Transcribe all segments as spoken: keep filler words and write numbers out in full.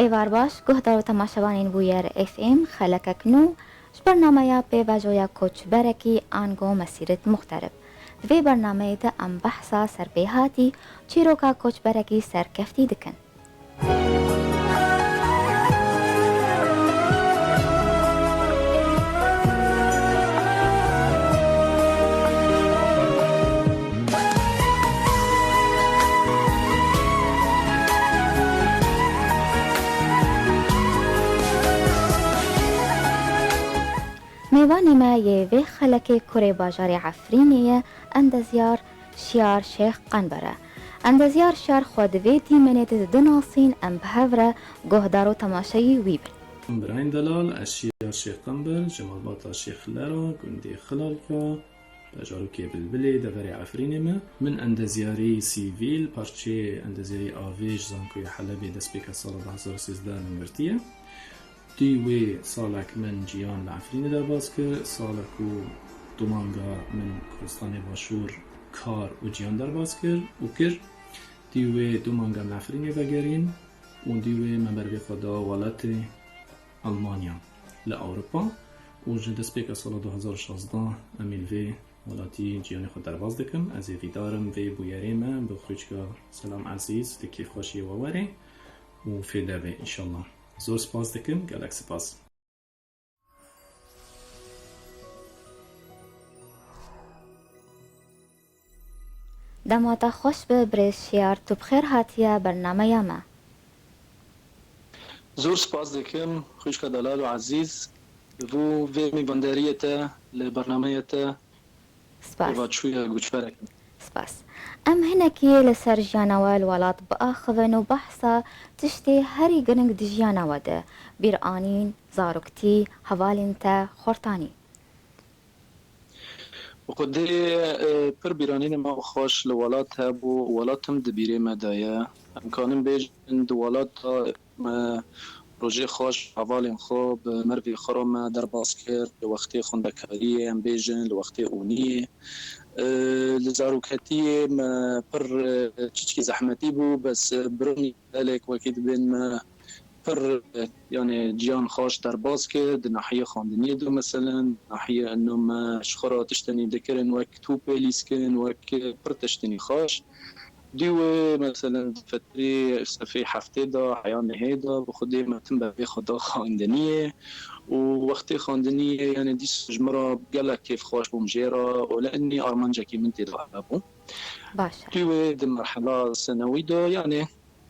Êvar baş, guhdar û temaşevanên Bûyer F M, xelekek nû ji bernameya pêvajoya koçberekî ango mesîret muxterib. Di vê bernameyê de em behsa serpêhatî çîroka koçberekî serkeftî dikin. Mêvanê me yê vê xelekê kurê bajarê Efrînê ye, endezyar Şiyar Şêx Qenber e. Endezyar Şiyar xwe di vê dîmenê de didinasîn, em bi hev re guhdar û temaşeyî wî bin. Birayên delal, ez Şiyar Şêx Qenber, ji malbata Şêx Lera, gundê Xilalka, bajarokê Bilbilê, deverê Efrînê me. Min endezyarî sivîl, parçeyê endezyarî avê ji Zankoyê Helebê destpêka sala du hezar û sêzdeh min girtiye. Dû wê salek min ciyan li Efrînê derbas kir, salek û du manga min Kurdistanê Başûr kar û ciyan derbas kir û kir. Dû wê du manga min Efrînê vegerîn û dû wê me ber vê xwe da welatê Almanya li Ewropa û ji destpêka sala du hezar û şazdeh em ê li vê welatî ciyanê xwe derbas dikim. Ez ê vîdar im vê bûyerê me bi xwîçka Selam Ezîz di kêfxweşiyê we werê û fêde be înşallah. Zor spas dikim, gelek spas. Dema te xweş be birêz Şiyar, tu bi xêr hatiye bernameya me. Zor spas dikim xwişka delal û ezîz, bi bo vê mêvandariyê te li bernameya te. Spas. Pêvaçûya goçberek. Spas. Em hinekî li ser jiyana we li welat biaxivin û behsa tiştê herî giring di jiyana we de, bîranîn, zaroktî, hevalên te, xortanî. Bi xwedê, e, pir bîranînê me û xweş li welat hebû û welat tim di bîrê me de ye. Em kanin bêjin di welat de me rojê xweş hevalên xwe bi mervê xwe re me derbas kir, li wextê xwendekariyê em bêjin, li wextê oniyê. E, li zaroketiyê me pir, e, çiçkî zehmetî bû, bes, e, bironî gelek wekî dibên me pir, e, yanê ciyan xweş derbas kir, di nahiyê xwendiniyê de, meselen, nahiyê eno me ji xwe re tiştenî dikirin, wek tûpê lîskin, wek pir tiştenî xweş. Dî wê, meselen, di fetrê sefê heftê de, heya nehê de, bi xwedê me tim ber vê xwe da xwendiniyê û wextê xwendiniyê, yanê dîsa ji min re gelek kêfxweş bûm jê re û li enî armancekî min tê de hebû. Baş e. Dî wê di merhela senewî de, yanê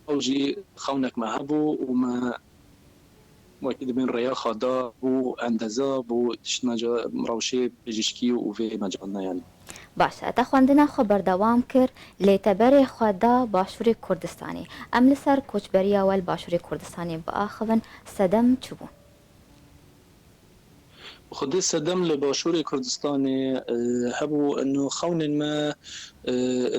ew jî xewnek me hebû û me wekî dibên rêya xwe da bo endeza, bo tişt meca-, rewşê pijîşkî û vê mecalina yanî. Baş e, te xwendina xwe berdewam kir, lê te berê xwe da Başûrê Kurdistanê. Em li ser koçberiya we li Başûrê Kurdistanê biaxivin, sedem çi bû? Xwedê sedem li Başûrê Kurdistanê, e, hebû, ino xewnên me, e,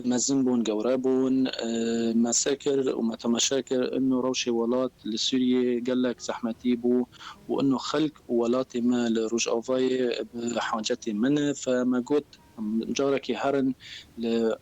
mezin bûn, gewre bûn, e, me sekir û me temaşe kir, ino rewşê welat li Sûriyê gelek zehmetî bû û ino xelk û welatê me li Rojavayê bi hacetê me ne. Fe me got, em carekê herin li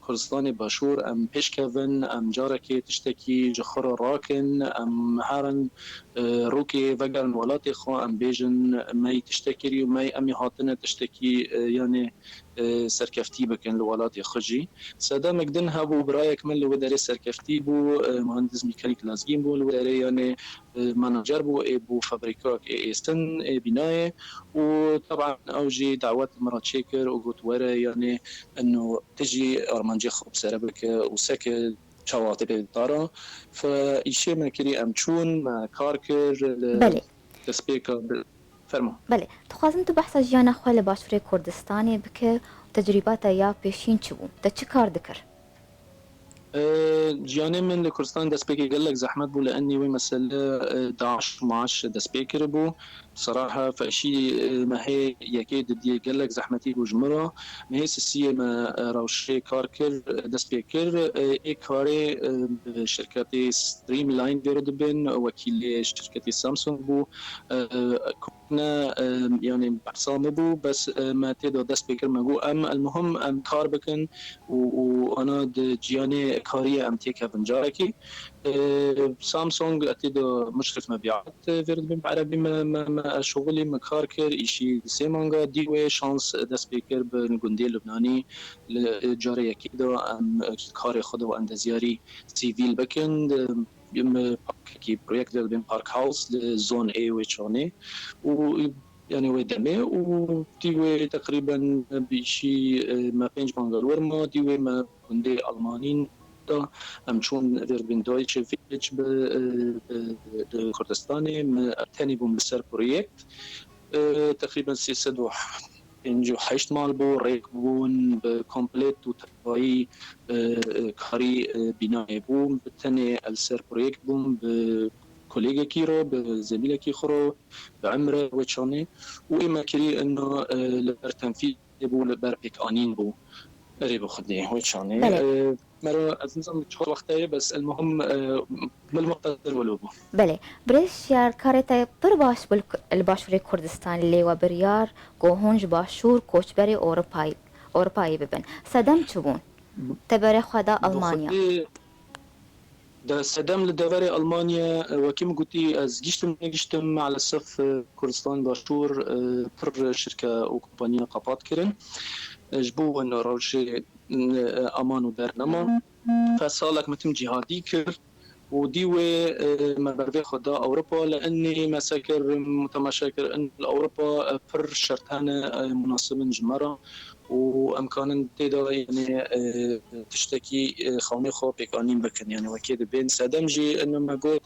Kurdistanê Başûr, em pêşkevin, em carekê tiştekî ji xwe re rakin, em herin, e, rûkê vegerin welatê xwe, em bêjin, me yî tiştek kirî û me yî, em yî hatine tiştekî, e, yanê, e, serkeftî bikin li welatê xwe jî. Sedemek din hebû, birayek min li wê derê serkeftî bû, e, muhendis mîkanîk lezgîn bû, li wê derê yanê, e, menajer bû, ê bû fabrîkak ê êstin ê bînayê û teban ew jî dawet min re çêkir û got, were, yanê eno tu jî armancê xwe bi sere bike û seke çawa tê pê dara. Fe îşê me kirî, em çûn, me kar kir li Belê. destpêka bi-, fermo. Belê. Dixwazim tu behsa jiyana xwe li Başûrê Kurdistanê bike û tecrîba te ya pêşîn çi bû? Te çi kar dikir? E, jiyanê min li Kurdistanê destpêkê gelek zehmet bû, li enî wê mesele, e, DAIŞ û MAIŞ dest pê kiribû. Bi serahe feşî, e, mehê yekê didiyê gelek zehmetî bû ji min re. Mehê sisiyê me, e, rewşê kar kir, e, dest pê kir. E, ê karê, e, bi şirketê Streamline vê re dibin, wekîlê şirketê Samsung bû. E, ne, e, yanî behsa me bû, bes, e, me tê de dest pê kir, me got, em, el muhim, em kar bikin û, û ana di ciyanê kariyê em têkevin carekî. E, Samsung etê de muşrif mebîat, e, vê dibên bi erebî me, me, me şixulî, me kar kir, îşî sê manga dî wê şans dest pê kir bi gundê Lubnanî li, e, carê yekê de em, e, karê xwe de û endezyarî sivîl bikin. Di, em, parkekî proyekt de dibên Park House li Zone A wê çanê û, yanî wê demê û dî wê teqrîben bi îşî, e, me pênc manga li wir ma, dî wê me gundê Almanîn da, em çûn vê dibên Deutsche Village bi, e, bi, di Kurdistanê, me tenê bûm li ser proyekt. E, teqrîben sê sed û pêncî û heşt mal bû, rêk bûn bi komplet û tevayî, e, e, karî, e, bînayê bû. Bi tenê li ser proyekt bûm, bi kolegekî re, bi zemîlekî xwe re, bi Emre wê çanê û ê me kirî ina, e, li ber tenfîzê bû, li ber pêkanîn bû. Erê bi xwedê wê çanê. Belê. E, Mero, ez nizam çiqas wexte ye, bes el muhim, e, mil muxtasir wilo bû. Belê. Birêz Şiyar, karê te pir baş bû li Başûrê Kurdistanê, lê we biryar ku hûn ji Başûr koçberê Ewropayê, Ewropayê bibin. Sedem çi bûn? Te berê xwe da Almanya. Xwedê de sedem li deverê Almanya, e, wekî min gotî, ez giştim negiştim, maalesef, e, Kurdistan Başûr, e, pir şirke û kompaniya qapat kirin. E, ji bo wina rewşê, e, aman û dernema. Fe salek me tim cîhadî kir û dî wê, e, me bervê xwe da Ewropa. Li enê me sekir, temaşe kir, in li Ewropa, e, pir şert hene, e, munasib in ji me re û em kanin tê de, yanî, e, tiştekî, e, xewnê xwe pêkanîn bikin. Yanî wekê dibên sedem jî, ino me got,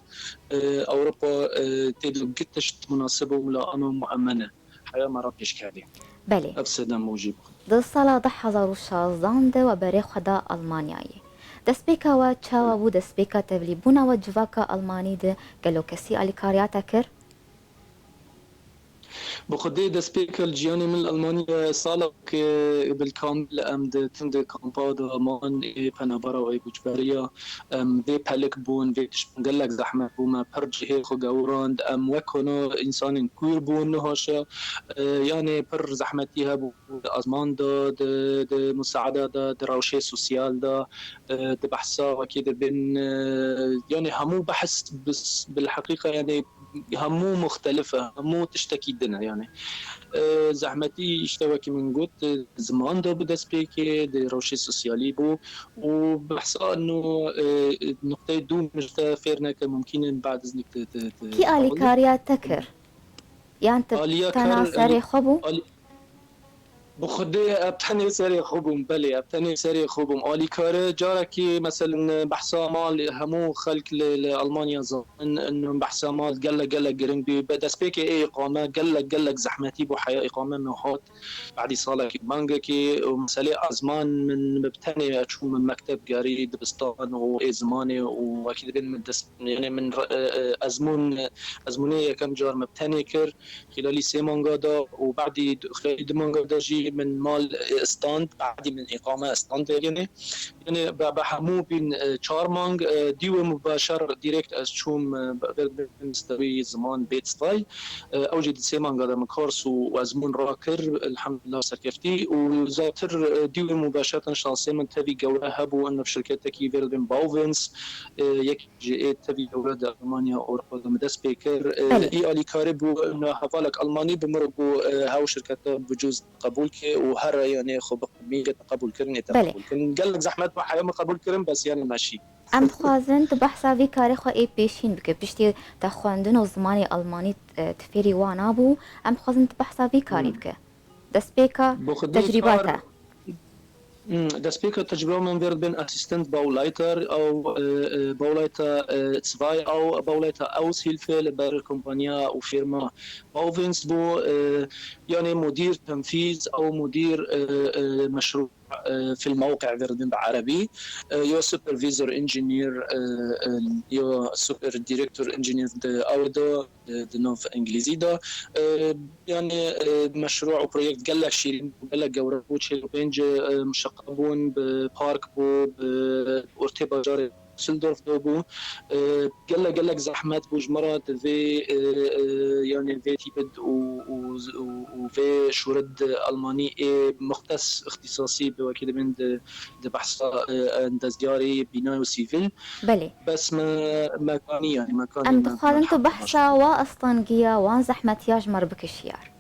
e, Ewropa, e, tê de gi tişt munasib û mulaim û muemen e. Heya me re pêşkevî. Belê. Ev sedem û jî bû. Di sala du hezar û şazdan de we berê xwe da Almanyayê. Destpêka we çawa bû, destpêka tevlîbûna we civaka Almanî de gelo kesî alîkariya te kir? Bi xwedê destpêka li jiyanê min li Almanya salek, e, bilkamil em di tim di kampa de man ê penabara û ê koçberiya. Em vê pelik bûn, vê tiştan gelek zehmet bû me, pir cihê xwe gewrand. Em wek kono însanên kûr bûn, niha şe, e, yanê pir zehmetî hebû di azman de, di, di musaada de, di rewşê sosyal de, e, di behsa wekî dibin, e, yanê hemû behs bis-, bilheqîqa yanê hemû muxtelif e, hemû tiştekî din e yanê. E, zehmetî, îşte wekî min got, e, ziman de bi destpêkê, di rewşê sosyalî bû û behsa ino, e, nuqteyê dû min ji te fêr neke, mumkîn in bad iznik te, te, te Kî alîkariya te kir? Yan tu Aliya tena kar, serê xwe bû? Ali-, Bi xwedê ev tenê serê xwe bûm, belê, ev tenê serê xwe bûm. Alîkare carekî, meselen, behsa mal, hemû xelk li, li Almanya zanin, ino behsa mal gelek, gelek giring bî. Bi destpêkê ê îqame gelek, gelek zehmetî bû, heya îqame me hat. Badî salekî mangekî û meselê ezman min bi tenê çûm min mekteb gerî dibistan û ê zimanê û wekî dibên min dest, yanê min re-, e, e, ezmûn, ezmûnê yekem car me bi tenê kir. Xîlalî sê manga de û badî xîlalî du manga de jî min mal, e, stand, badî min îqame stand vegênê. Yanê be, be hemû bîn, e, çar mang, e, dî wê mubaşer direkt ez çûm, e, be, be, be, stewî ziman bêt stay. E, ew jî di sê manga de min kars û ezmûn rakir, elhamdulillah serkeftî û zatir, e, dî wê mubaşerten şansê min tevî gewre hebû, in şirketekî vê dibên Bauwens, e, yek ji ê tevî gewre di Almanya, Ewropa de min dest pê kir. E, Belê. Î alîkarî bû, ina hevalek Almanî bi min re got, e, hew şirketa bicûz qebûl ke û here yanê xwe bi qemî te qebûl kirin, ê te Belê. qebûl kirin. Gelek zehmet bû heya min qebûl kirin, bes yanê meşî. Em dixwazin tu behsa vî karê xwe ê pêşîn bike. Piştî te xwendin û zimanê Almanî, e, tu fêrî wan abû, em dixwazin tu behsa vî karî Hmm. bike. Destpêka Bi xwedê tecrîba çar te. Hmm, destpêka tecrübe min vê re dibên asistent Bauleiter, ew, e, e, Bauleiter, e, zwei, ew Bauleiter Aushilfe li ber kompanya û firma Bauwens bû, e, yanê mudîr tenfîz, ew mudîr, e, e, meşrû, e, fil mewqi vê re dibên bi erebî, e, ya supervisor engineer, e, e, ya super director engineer di ew de, e, di nav îngilîzî de. E, Yanî, e, meşrû û proyekt gelek şîrîn bû, gelek gewre bû, çil û pênc, e, muşeqa bûn, bi park bû, bi ortê bajarê Düsseldorf de bû. E, gelek, gelek zehmet bû ji me re di vê, e, e, yanê vê tîbid û, û, û, û vê şûrid Almanî ê muxtes îxtîsasî bi wekî dibên di, di behsa, e, endezyarî, bînay û sivîl. Belê. Bes me, me kanî, yanî me kanî Em me, me dixwazin tu behsa wa astengiya, wan zehmetiya ji me re bike şiyar.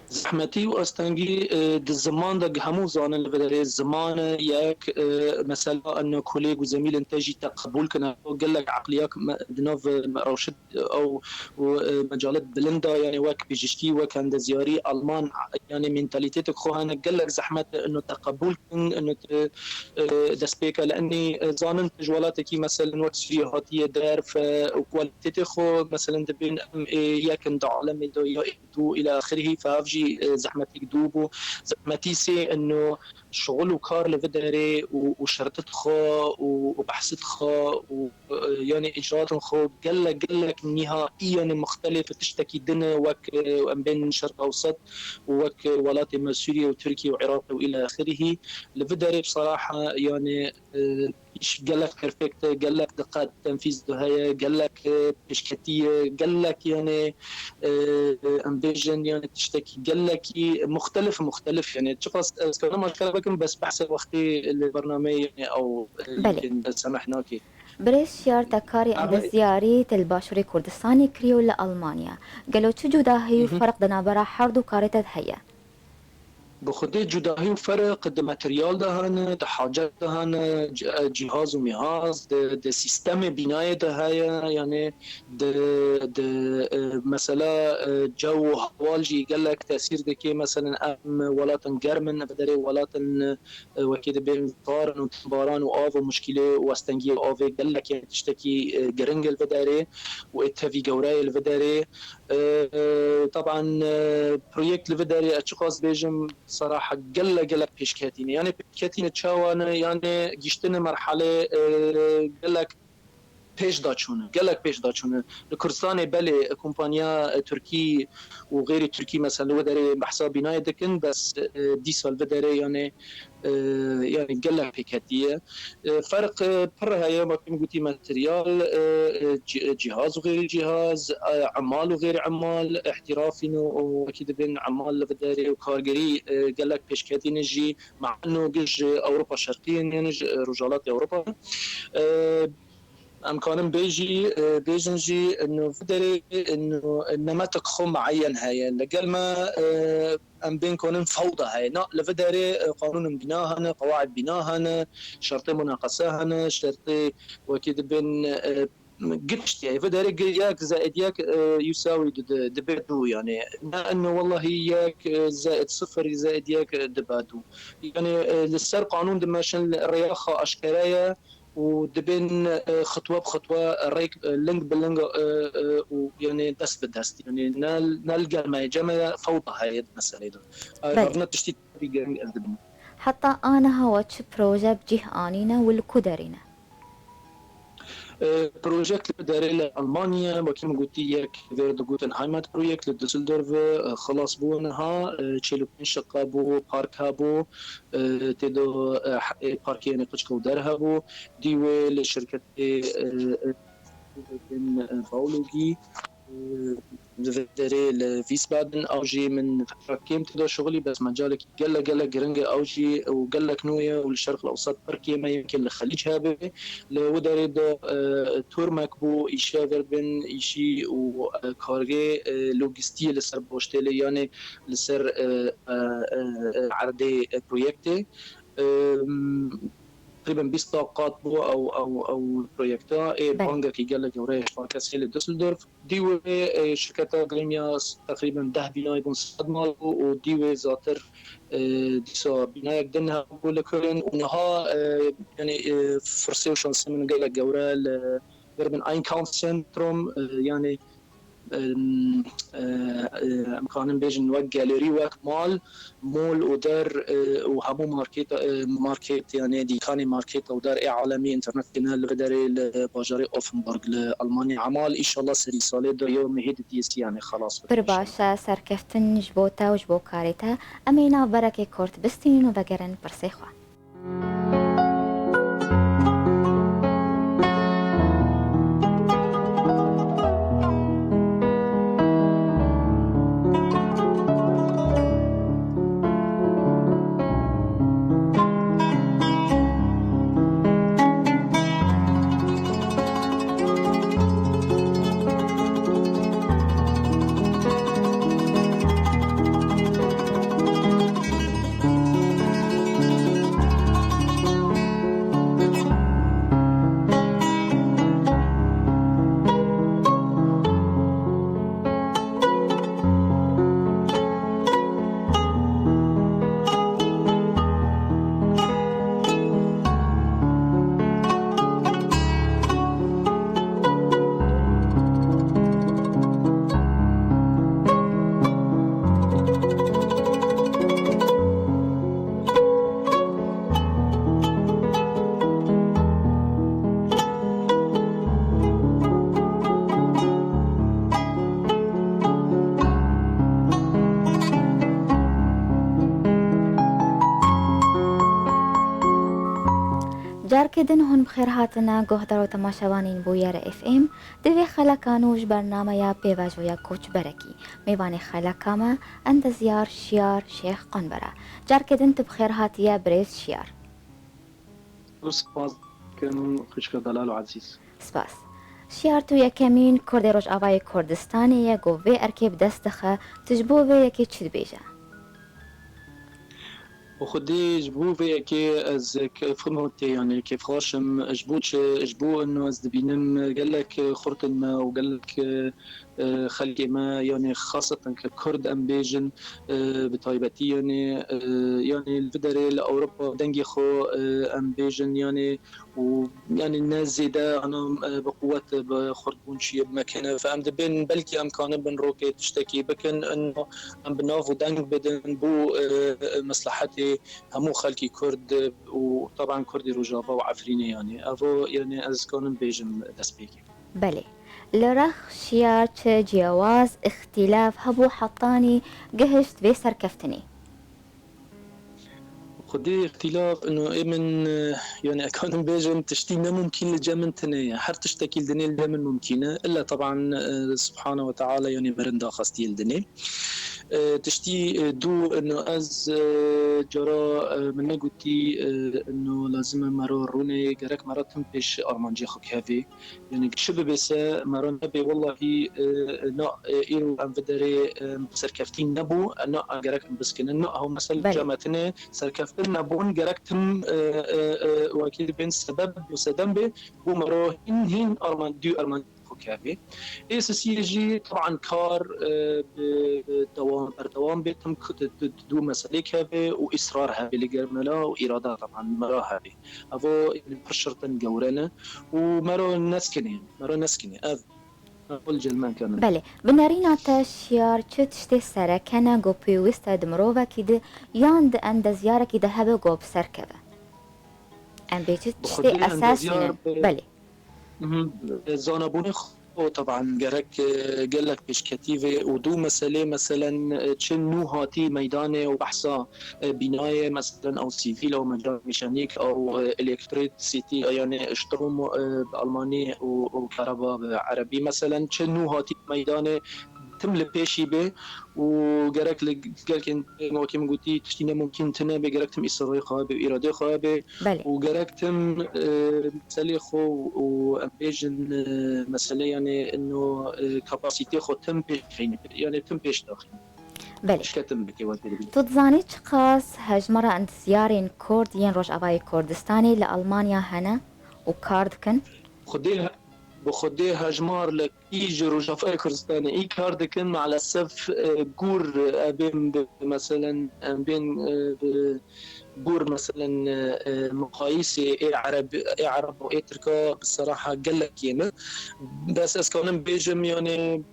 Zehmetî û astengî, e, di ziman de hemû zanin li vê derê ziman e yek, e, mesela eno kolêg û zemîlên te jî te qebûl kin, ew gelek eqliya me, di nav, e, me rewşit, e, ew û, e, mecalet bilind da, yanî wek pijîşkî, wek endezyarî, Alman, yanî mentalitêtek xwe hene, gelek zehmet e eno te qebûl kin, eno te, e, destpêke li enî, e, zanin tu ji welatekî, meselen wek Sûriye hatiye derf, e, û kwalitêtê xwe, meselen dibên em ê yekin di alemê de ya ê du ila axirî, fe ev jî, e, zehmetîk dû bû. Zehmetî sê eno şixul û kar li vê derê û, û şertit xwe û, û behsit xwe û, e, yanî îcraatên xwe gelek, gelek nîhaî, yanî muxtelif tiştekî din e, wek, e, em bên Şerq Ewsat û wek welatê me Sûriye û Tirkiye û Iraqê û ila axirî. Li vê derê bi seraha, yanî, e, îş gelek perfect e, gelek diqet tenfîz de heye, gelek, e, pêşketî ye, gelek, yanî, e, em bêjin, yanî tiştekî gelekî muxtelif, muxtelif, yanî çiqas ez karim aşkere bikim, bes behsê wextê li bernameyê, yanî ew, e, Belê. Yekên de semeh nake. Birêz Şiyar, te karê Ama endezyarî te li Başûrê Kurdistanê kiriye û li Almanya. Gelo çi cudahî û Hı hı. ferq di navbera her du karê te de heye? Bi xwedê cudahî û ferq di materyal de hene, di hacet de hene, ci-, cihaz û mîhaz, di, di sîstemê bînayê de heye, yanî di, di, e, mesela, e, cew û hewal jî gelek tesîr dike. Meselen em welatin germ in, bi derê welatin, e, wekî dibên tar in û timbaran û av û muşkîlê û astengiyê avê gelek, yanî tiştekî, e, giring e li vê derê û ê tevî gewre ye li vê derê. E, e, taban, e, proyekt li vê derê, ez çiqas bêjim, seraha gelek, gelek pêşketî ne. Yanî pêşketî ne çawa ne? Yanî gihiştine merhelê, e, gelek pêş de çûne, gelek pêş de çûne. Li Kurdistanê belê kompanya, e, Tirkî û xeyrî Tirkî, mesela li wê derê behsa bînayê dikin, bes, e, dîsa li vê derê, yanî, e, yanî gelek pêketî ye. E, ferq, e, pir heye, wekî min gotî, materyal, e, e, cî-, cîhaz û xeyrî cîhaz, e, emal û xeyrî emal, îhtîrafîn û, û wekî dibên emal li vê derê û kargerî, e, gelek pêşketî ne jî, me eno giş ji Ewropa Şerqî ye, yanî ji, e, Rojhilatê Ewropa. E, em kanin bêjî, e, bêjin jî, eno vê derê, eno nemetek xwe mueyen heye. Li gel me, e, em bên kanin fewda heye. Na, li vê derê, e, qanûnên bîna hene, qewaid bîna hene, şertê munaqese hene, şertê wekî dibên, e, giş tiştî ye. Vê derê gi-, yek zaid yek, e, yusawî du di-, dibe du, yanî. Ne eno wellahî yek, e, zaid sifir, zaid yek, e, dibe du. Yanî, e, li ser qanûn dimeşin, rêya xwe aşkere ye û dibên, e, xitwe bi xitwe rêk, e, ling bi ling, e, e, û yanî dest bi dest. Yanî ne, ne li gel me ye, cem me ye, fewda heye di meselê de. Belê. Revne tiştî tabii giring ez dibim. Heta aniha we çi proje bi cih anîne û li ku derê ne? E, projekt li derê li Almanya, wekî min gotî, yek vê digotin Heimatprojekt li Düsseldorf, e, xilas bû niha, e, çêl û pênc şeqa bû, park hebû, e, tê de, e, he-, parkê, yanî qiçka û der hebû. Dî wê li şirketê, e, e, Baulogie, e, li vê derê li Wiesbaden, ew jî min fetra kêm tê de şixulî, bes mecalekî gelek, gelek giring e, ew jî û gelek nû ye û li Şerq Lewsat pir kêm e, yekê li Xelîc hebe. Li wê derê de, e, turmek bû, îşe vêr dibên, îşî û, e, kargê, e, logîstiyê li ser boştê lê, yanê li ser, e, e, e, e, erdê, e, proyektê. E, Teqrîben bîst qat bû ew, ew, ew proyekta. Ê Belê. bangekî gelek gewre ye ji Sparkasse li Düsseldorf. Dî wê, e, şirketa Grêmya s-, teqrîben deh bînayê bûn sed mal bû û dî wê zatir, e, dîsa bînayek din hebû li Köln û niha, e, yanî, e, firsê û şansê min gelek gewre li vir bin Einkaufszentrum, e, yanî, em, e, e, em kanin bêjin wek galerî, wek mal, mol û der, e, û hemû market, e, market, yanî dîkanê market û der ê alemî, internasyonel li vê derê li bajarê Offenburg li Almanya. Emal, înşallah serî salê de yew mehê di dî sî, yanî xelas bibe Pir înşallah. Baş e, serkeftin ji bo te û ji bo karê te. Em ê navberekê kort bistînin û vegerin pirsê xwe. Careke din hûn bi xêr hatine, guhdar û temaşevanên Bûyera F M. Di vê xeleka nû ji bernameya Pêvajoya Koçberekî, mêvanê xeleka me endezyar Şiyar Şêx Qanber e. Careke din tu bi xêr hatiye birêz Şiyar. Spas dikim xwişka delal û ezîz. Spas. Şiyar, tu yekemîn Kurdê Rojavayê Kurdistanê ye ku vê erkê bi dest dixe, tu ji bo vê yekê çi dibêje? Bi xwedî ji bo vê yekê ez kêfxweş tê, yanî kêfxweş im. Ji bo çi? Ji bo ino ez dibînim gelek xurtên me û gelek, e, xelkê me, yanî xaseten ke Kurd em bêjin, e, bi taybetî, yanî, e, yanî li vê derê li Ewropa dengê xwe, e, em bêjin, yanî û, yanî ne zêde ana, e, bi quwet, e, bi xurtbûn çi ye, bi me kene. Fe em dibên belkî em kanibin rokê tiştekî bikin, ino em bi nav û deng bidin bo, e, e, meslehetê hemû xelkî Kurd, e, û taban Kurdê Rojava û Efrînê, yanî. Evo, yanî ez kanim bêjim destpêkê. Belê. Li rex Şiyar çi ciyawaz, îxtîlaf hebû hetanî gihişt vê serkeftinê? Xwedî îxtîlaf, ino ê min, e, yanî, ekanim bêjin, tiştî nemumkîn li cem min tune ye. Her tiştekî li dinê li cem min mumkîn e. Illa taban, e, Subhane ve Teala, yanî, mirin daxistî li dinê. E, tiştî, e, dû, ino ez, e, cara, e, min negotî, e, ino lazim e mero rûnê, gerek mero tim pêş armancê xwe kevê. Yanî çi bibe se, mero nebe, wellahî, e, na, e, îro em vê derê, e, serkeftî nebû, e, na, em gerek em biskinin. Na, ew mesele Belê. Cametine serkeftin nebûn, gerek tim, e, e, e, wekî dibên sebeb û sedem bê, bû mero hîn, hîn arman-, dû armancê xwe kevê. Ê sisiyê jî, taban kar, e, bi, bi dewam, berdewam bê, tim ku-, di, di, di dû meselê kevê û îsrar hebê li gel mela û îrada, taban, mera hebê. Evo, yanî, pir şirtin gewre ne û mero neskinê, mero neskinê. Ev, ev li cil me kene. Belê. Bi nerîna te Şiyar çi tiştê sereke ne ku pêwîst e di mirovekî de yan di endezyarekî de hebe ku bi ser keve? Em bê çi Bi tiştê xwedê esasî ne? Endezyar, e, Belê. Mhm. Zanabûnê xwe, taban, gerek, e, gelek pêşketî vê û dû meselê, meselen, e, çi nû hatî meydanê û behsa, e, bînayê, meselen, ew sivîl, ew mecal mekanîk, ew, e, elektrisîtî, e, yanî strom, e, bi almanî û, û karaba bi erebî, meselen, çi nû hatî meydanê, tim li pêşî bê û gerek li gelkên wekî min gotî, tiştî nemumkîn tune bê, gerek tim îsrarê xwe hebe, îradê xwe hebe Belê. Û gerek tim, e, meselê xwe û em bêjin, e, meselê, yanî, ino, e, kapasîtê xwe tim pêş xînî, yanî tim pêş daxînî. Belê. Pêşketin bike wekî dibî. Tu dizanî çiqas hejmara endezyarên Kurd yên Rojavayê Kurdistanê li Almanya hene û kar dikin? Xwedê, bi xwedê hejmar li Î ji Rojavayê Kurdistanê î kar dikin, maalesef, e, gûr, e, em bên bi, meselen, em bên, e, bi gûr, meselen, e, e, miqayîsê ê Ereb, ê Ereb û ê Tirka bi seraha gelek kêm e. Bes ez kanim bêjim, yanî,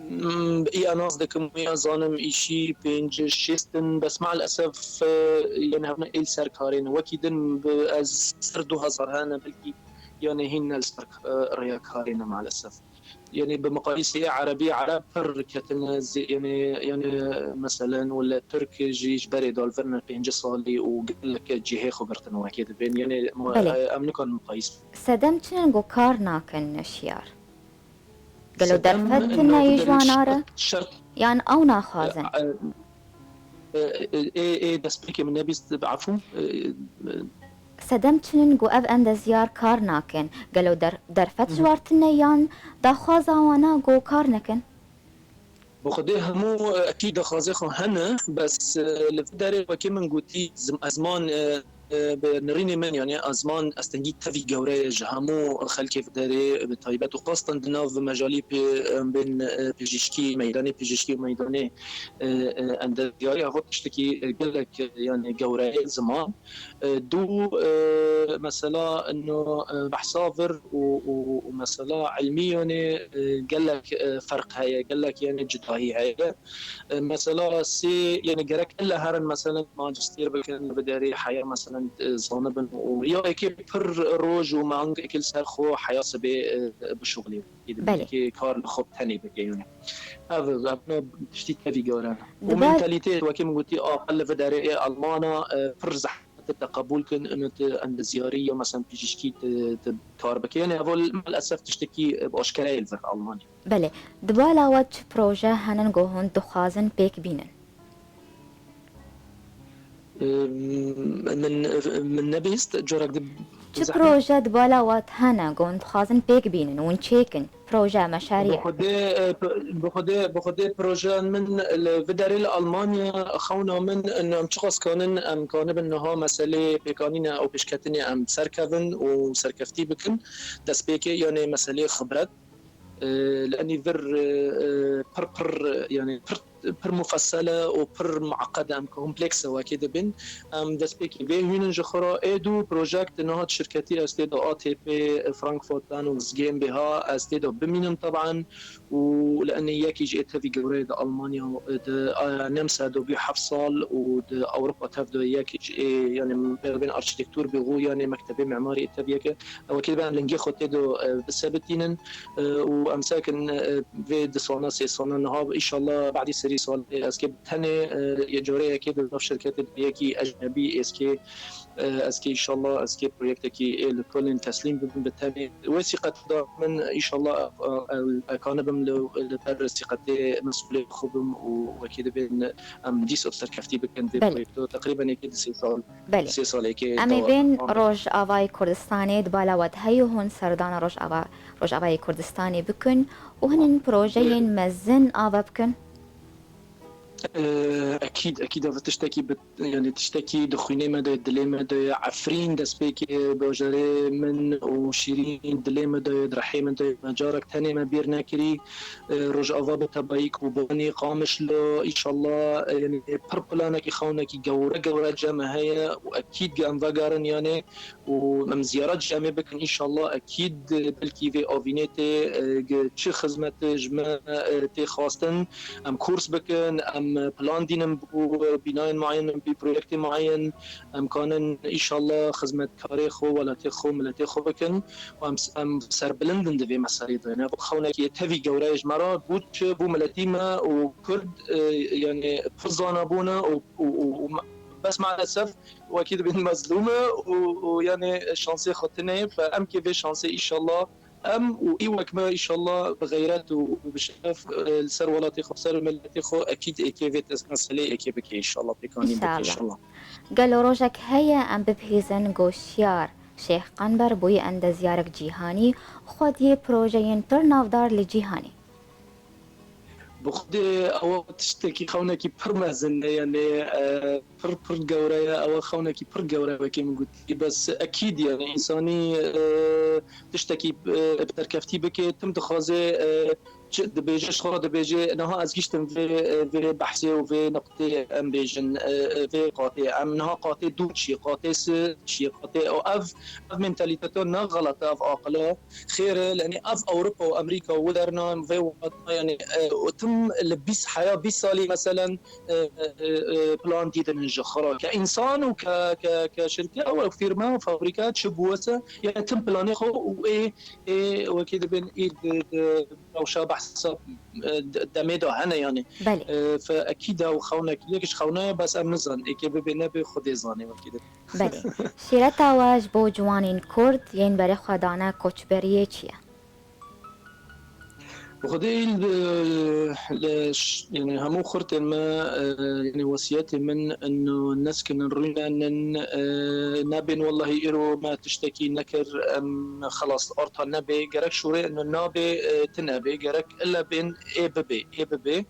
mm, î enas dikim, ya zanim îşî pênc şêst in, bes maalesef, e, yanî, hevne êl ser karê ne. Wekî din bi ez ser du hezar hene, belkî, yanî, hîn ne li ser, e, rêya karê ne maalesef. Yanî bi miqayîsê Erebî, Ereb pir ketine zê-, yanî, yanî meselen wele Tirk jî ji berê dalvirine pêncî salî û gelek cihê xwe girtin wekê dibên. Yanî ma-, Belê. Em nikarin miqayîs. Sedem çi ne ku kar nakin Şiyar? Gelo Sedem derfet ino tune yê ji wan a re? Şert, şert, Yan ew naxwazin? E, e, ê, ê destpêkê min nebîst, bi efû. E, e, Sedem çi ne ku ev endezyar kar nakin? Gelo der-, derfet ji war tune yan daxwaza wan a ku kar nekin? Bi xwedê hemû, e, ekî daxwazê xwe hene, bes, e, li vê derê wekî min gotî, zim-, ezman, e, e, bi nirînê min, yanî ezman estengî tevî gewre ye ji hemû xelkê vê derê, bi taybet û xastan di nav mejalî pê, em bên, e, pijîşkî, meydanê pijîşkî û meydanê, e, e, endezyarî, ev tiştekî, e, gelek, e, yanî gewre ye ziman. E, dû, e, mesela ino, e, behsa vir û, û, û mesela ilmî, yanî, e, gelek, e, ferq heye, gelek, yanî, cudahî heye. E, mesela sê, yanî, gerek ella herin, mesela, majistêr bikin, bi derê heya, mesela, e, zanibin û ya êkê pir roj û mangekê li ser xwe heya sibê, e, bişuxulê. Belê. Êkê kar li xwe tenê bike, yanî. Ev, ev ne tiştî tevî gewre ne. Û Dibe- mentalîtê, wekî min gotî, aqil li vê derê ê Almana, e, pir zehmet te qebûl kin, ino te endezyarî ya, mesela, pijîşkî te, te kar bike. Yani, evo, maalesef, tiştekî bi aşkere ye li vir Almanya. Belê. Di bala we çi proje henin ku hûn dixwazin pêk bînin? Min, min nebihîst, carek di Çi proje di bala we hene ku hûn dixwazin pêk bînin, hûn çêkin? Proje, meşarî. Bi xwedê, bi xwedê, bi xwedê projeyan min li vê derê li Almanya, xewna min, em çiqas kanin, em kanibin niha meselê pêkanîna ew pêşketinê em serkevin û serkeftî bikin. Destpêkê, yanê meselê xibret. Li enî vir pir pir, yanî pir pir mufessel e û pir mueqed e, em kompleks e wekî dibin. Em destpêkî vê hûnin ji xwe re ê dû projekt niha şirketî ez tê de A T P Frankfurt Danux GmbH ez tê de bimînim teben û li enê yekî ji ê tevî gewre di Almanya di nemse de bî heft sal û di Ewropa tev de yekî ji ê, yanî bervên arşîtektur bî xwe yanî mektebê mimarî ê teviyeke. Ew wekî dibe em lingê xwe tê de bisebitînin û em sekin vê du sala sê sala niha înşallah badî serî salê ez kê bi tenê yê careyekê di nav şirketê de yekî ecnebî êskê ez kê înşallah ez kê proyektekî ê li kolên teslîm bibim bi tenê. Wê sîqetê de min înşallah ekanibim li ber sîqetê mesûlê xwe bim û wekî dibên em dîs ev serkeftî bikin vê proyekto. Teqrîben yekê di sê sal Belê. Sê salekê Em ê bên Rojavayê Kurdistanê di bala we de heye hûn serdana Rojava, Rojavayê Kurdistanê bikin û hinin projeyên mezin ava bikin? Ekîd, ekîd ev tiştekî bi, yanî tiştekî di xwînê me de, dilê me de ye. Efrîn destpêkê bajarê min û Şîrîn dilê me de ye, di rihê min de ye. Me carek tenê me bîr nekirî. Rojava bi tebayî Kobanî, Qamişlo, înşallah, yanî pir planekî xewnekî gewre gewre cem heye û ekîd em vegerin yanê û em ziyaret jî em ê bikin înşallah. Ekîd belkî vê avînê tê çi xizmet ji me tê xwestin, em kurs bikin, em plan dînin bo bînayên mueyen, bi proyektê mueyen, em kanin înşallah xizmetkarê xwe, welatê xwe, miletê xwe bikin û em, em serbilind in di vê meselê de. Yanî ev xewnekî yê tevî gewre ye ji me re, bo çi, bo miletî me û Kurd, yanî pir zana bûne û, û, û, û bes maalesef wekî dibên mezlûm e û, û yanî şansê xwe tune ye. Fe em kê vê şansê înşallah em û î wek me înşallah bi xeyret û, û bi şeref li ser welatê xwe, ser miletê xwe ekîd êkê vê meselê êkê bike înşallah, pêkanîn bike înşallah. Gelo rojek heye em bibihîzin ku Şiyar Şêx Qenber bûye endezyarek cîhanî, xwediyê projeyên pir navdar li cîhanê? Bi xwedê ew tiştekî xewnekî pir mezin e, yanî pir pir gewre ye, ew xewnekî pir gewre wekî min gotî. Bes ekîd yanî însanî tiştekî bi serkeftî bike, tim dixwaze çi dibêje, ji xwe re dibêje, niha ez gihîştim vê, vê behsê û vê nuqtê em bêjin, vê qatê. Em niha qatê dû çi ye, qatê si çi ye, qatê û ev, ev mentalîteta ne xelet e, ev aqil e, xêr e, yanî ev Ewropa û Amerîka û derna vê welatana, yanî tim li bîst heya bîst salî meselen plan dîtin ji xwe re. Ke însan û ke, ke, ke şirket û fîrme û fabrîka çi bû wese, yanî tim planê xwe û ê, ê wekî dibên ê di, di rewşa behsa, e, de-, demê de hene yanî. Belê. E, fe ekîd e û xewnek, yek ji xewna ye, bes em nizan, êkê bibe nebe Xwedê zanê wekî dibên. Belê. Şîreta we ji bo ciwanên Kurd yên berê xwe dane koçberiyê çi ye? Bi Xwedê li, li ş-, yanî hemû xurtên me, e, yanî wesiyetê min ino neskinin rûnenin, e, nebên wellahî îro me tiştekî nekir, em xelas arta nebê. Gerek şûrê ino nabê, e, tune bê. Gerek ille bên ê bibê, ê bibê.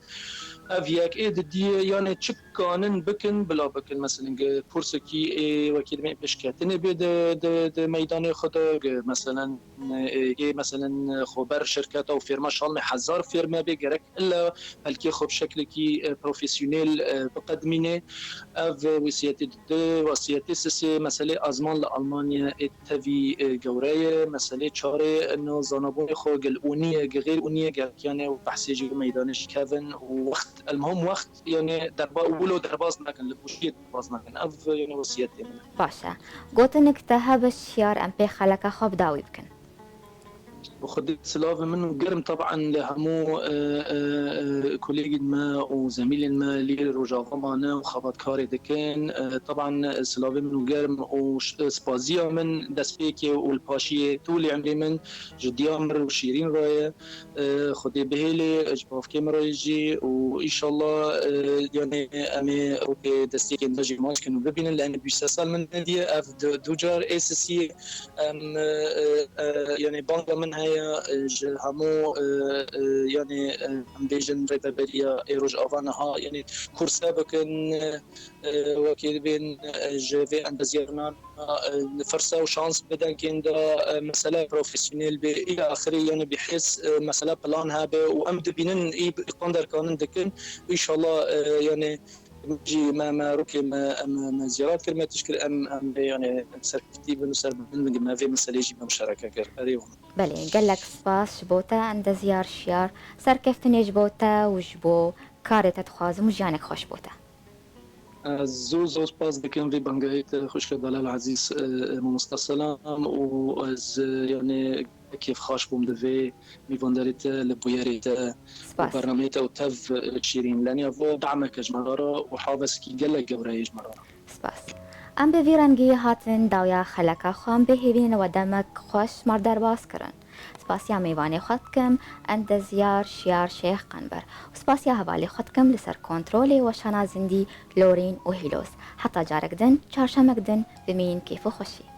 Ev yek ê didiyê, yanê çi kanin bikin, bila bikin. Meselen, gi kursekî ê wekî dibên pêşketinê bê di, di, di meydanê xwe de, gi meselen, ê, ê, meselen, xwe ber şirketa û fêrma şalmê hezar fêrme bê, gerek illa pelkê xwe bi şeklekî, e, profesyonel, e, biqedimînê. Ev wesiyetê di, wesiyetê sisê meselê ezman li Almanya ê tevî, e, gewre ye. Meselê çarê, ino zanabûnê xwe gel ûnî ye, gi xêr ûnî ye, gerek yanê behsê jî meydanê jî kevin û wext, elmuhim wext, yanê derba-, wilo derbas nekin, li goşiyê derbas nekin. Ev, yanê wesiyetê min e. Baş e. Gotinik te hebe Şiyar, em pê xeleka xwe bi dawî bikin. Xwedê silavê min û germ taban li hemû, e, e, e, kolêgên me û zemîlên me li Rojava mane û xebatkarê dikin. E, taban silavê min û germ û ş-, spaziya min destpêkê û li paşiyê tûlê emrê min ji diya min re û şîrîn re ye. E, Xwedê bihêlê ji bavkê min re jî û înşallah, e, yanê em ê rokê destpêkên me jî maç kin û bibînin. Li enê bîst sal min nediye ev du, du car ê sisiyê. Em, e, e, e, yanî banga min heye, e, ji hemû, e, e, yanî, e, em bêjin rêveberiya ê Rojava niha, yanî kurse bikin, e, wekî dibên, e, ji vê endezyarinan, e, firse û şans bidin kên de, e, mesele profesyonel bê, îla axirî, yanî bi hêz, e, mesele plan hebe û em dibînin î, î qanderkanin dikin. Înşallah, e, yanî Jî me, me rokê me, em, me ziyaret kir, me tişt kir, em, em vê, yanî, serkeftî bin û serbilind bin, me vê meselê jî me muşareke kir. Erê wan. Belê, gelek spas ji bo te, endezyar Şiyar. Serkeftinê ji bo te û ji bo karê te dixwazim û jiyanek xweş bo te. Ez zor, zor spas dikim vê bangehê te, xwişka Dalal Ezîz, e, e, Mamosta Selam û ez, e, yanî, kêfxweş bûm di vê mêvandarê te, li bûyerê te û Spas. bernameyê te û tev, e, şîrîn. Leniya vo dameke ji me re û haveskî gelek gewre ye ji me re. Spas. Em bi vî rengî hatin dawiya xeleka xwe, em bê hêvî ne we demek xweş mar derbas kirin. Spasiya mêvanê xwe dikim, endezyar Şiyar Şêx Qenber. Û spasiya hevalê xwe dikim li ser kontrolê weşana zindî Lorîn û Hîloz. Heta carek din, çarşemek din, bimînin kêf û xweşî.